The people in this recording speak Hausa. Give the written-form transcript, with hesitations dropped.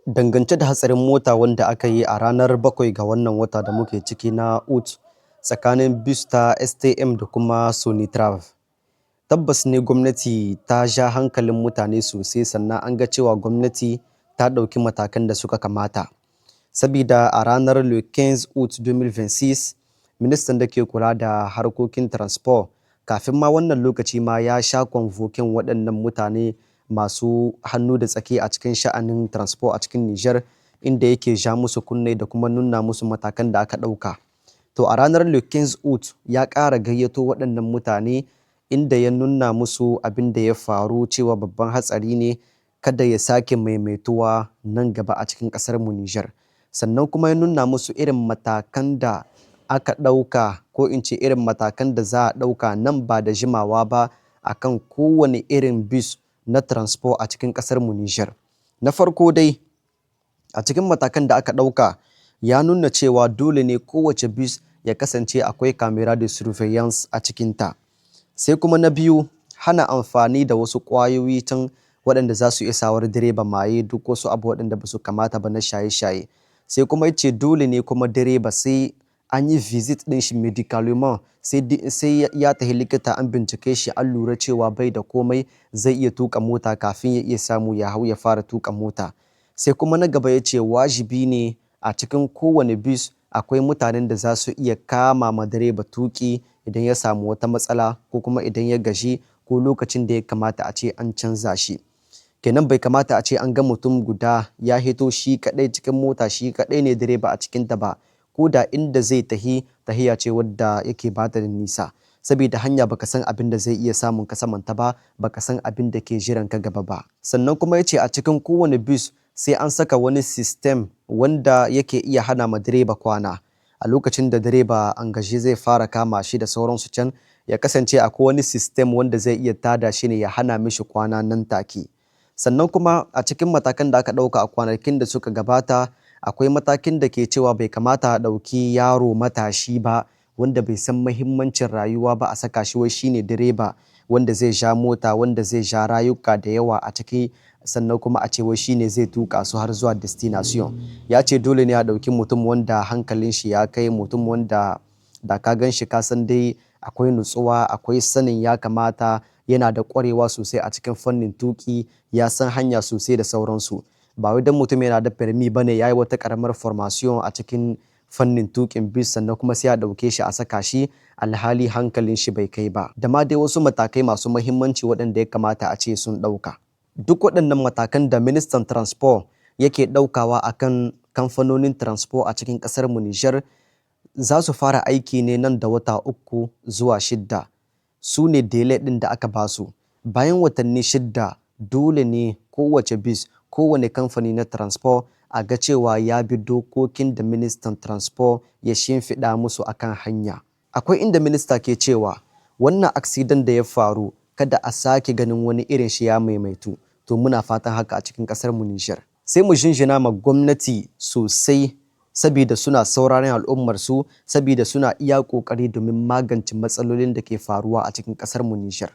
Dangance da hatsarin mota wanda aka yi a ranar 7 ga wannan wata da muke ciki na Ut tsakanin bus ta STM da kuma Sonitrave. Tabbas ne gwamnati ta ja hankalin mutane sosai, sannan an ga cewa gwamnati ta ɗauki matakan da suka kamata. Sabida a ranar le 15 août 2026, ministan da ke kula da harkokin transport, kafin ma wannan lokaci ma ya sha convoquing waɗannan mutane masu hannu da tsaki a cikin sha'anin transport a cikin Niger, inda yake ja musu kunne da kuma nuna musu matakan da aka ɗauka. To, a ranar le 15 août ya ƙara gayyato waɗannan mutane, inda ya nuna musu abin da ya faru, cewa babban hatsari ne, kada ya sake maimaituwa nan gaba a cikin ƙasar mu Niger. Sannan kuma ya nuna musu irin matakan da aka ɗauka, ko in ce irin matakan da za a ɗauka nan ba da jimawa ba akan kowane irin bus na transport a cikin ƙasar mu Niger. Na farko dai, a cikin matakan da aka ɗauka, ya nuna cewa dole ne kowace bus ya kasance akwai caméra de surveillance a cikinta. Sai kuma na biyu, hana amfani da wasu ƙwayoyi can waɗanda za su iya sawar direba maye, duk wasu abu waɗanda ba su kamata ba na shaye-shaye. Sai kuma ya ce dole ne kuma direba sai an yi visite ɗin shi médicalement, sai ya tafi likita an bincike shi, an lura cewa bai da komai, zai iya tuƙa mota kafin ya iya samu ya hau ya fara tuƙa mota. Sai kuma na gaba ya ce wajibi ne a cikin kowane bus akwai mutanen da za su iya kama ma direba tuƙi idan ya samu wata matsala, ko kuma idan ya gaji, ko lokacin da ya kamata a ce an canza shi. Kenan bai kamata a ce an ga mutum guda ya hito shi kaɗai cikin mota, shi kaɗai ne direba a cikinta ba, ko da inda zai tahi tahiya ce wadda yake bata da nisa. Sabida hanya baka san abin da zai iya samun ka samanta ba, baka san abin da ke jiran ka gaba ba. Sannan kuma ya ce a cikin kowane bus sai an saka wani système wanda yake iya hana ma direba kwana. A lokacin da direba an gaji zai fara kama shi da sauransu can, ya kasance akwai wani système wanda zai iya tada shi ne ya hana mishi kwana nan take. Sannan kuma a cikin matakan da aka ɗauka a kwanakin da suka gabata, akwai matakin da ke cewa bai kamata a ɗauki yaro matashi ba wanda bai san muhimmancin rayuwa ba a saka shi wai shine direba wanda zai ja mota, wanda zai ja rayuka da yawa a ciki, sannan kuma a ce wai shine zai tuƙa su har zuwa destination. Ya ce dole ne a ɗauki mutum wanda hankalin shi ya kai, mutum wanda da ka gan shi ka san dai akwai nutsuwa, akwai sanin ya kamata, yana da ƙwarewa sosai a cikin fannin tuƙi, ya san hanya sosai da sauransu. Ba wai don mutum yana da permis ba ne, ya yi wata ƙaramar formation a cikin fannin tuƙin bus, sannan kuma sai a ɗauke shi a saka shi alhali hankalin shi bai kai ba. Da ma dai wasu matakai masu muhimmanci waɗanda ya kamata a ce sun ɗauka. Duk waɗannan matakan da ministan transport yake ɗaukawa a kan kamfanonin transport a cikin ƙasar mu Niger za su fara aiki ne nan da wata 3 zuwa 6. Su ne délai ɗin da aka ba su. Bayan watanni 6, dole ne kowace bus, kowane kamfani na transport a ga cewa ya bi dokokin da ministan transport ya shimfiɗa musu a kan hanya. Akwai inda minista ke cewa wannan accident da ya faru, kada a sake ganin wani irin shi ya maimaitu. To, muna fatan haka a cikin ƙasar mu Niger. Sai mu jinjina ma gwamnati sosai, sabida suna sauraron al'ummarsu, sabida suna iya ƙoƙari domin magance matsalolin da ke faruwa a cikin ƙasar mu Niger.